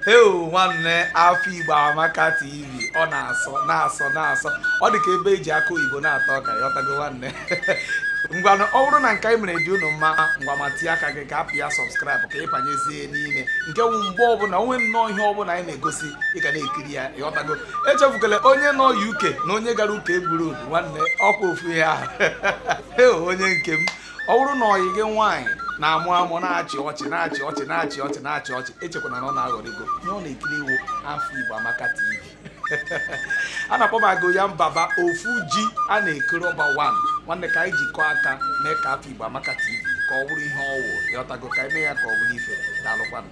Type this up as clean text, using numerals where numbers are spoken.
Heo nwanne, Afa Igbo Amaka TV, ọ na-asọ na-asọ na-asọ. Ọ dị ka ebe eji akụ oyibo na-ata ọka, ịghọtago nwanne? Ngwanụ, ọ bụrụ na nke anyị mere dị unu mma, ngwa ma tie aka gị ka apịa subscribe ka ị banyezie n'ime nke wụ mgbe ọbụla onwe nnọọ ihe ọbụla anyị na-egosi, ị ga na-ekiri ya, ịghọtago? Echefukwala onye nọ UK na onye gara ụka egburu odu nwanne, ọkwa ofu ihe ahụ. Heo onye nke m, ọ bụrụ na ọyị gị nwaanyị na-amụ amụ, na-achị ọchị, na-achị ọchị, na-achị ọchị, na-achị ọchị, echekwana na ọ na-aghọrọ ego. Ihe ọ na-ekiri wụ Afa Igbo Amaka TV. A na-akpọ m agụ ya mbaba ofu ji a na-ekiri ọba 1. Nwanne, ka anyị jikọọ aka mee ka Afa Igbo Amaka TV ka ọ bụrụ ihe ọ wụ, ịghọtago? Ka anyị mee ya ka ọ bụrụ ife. Daalụkwanụ.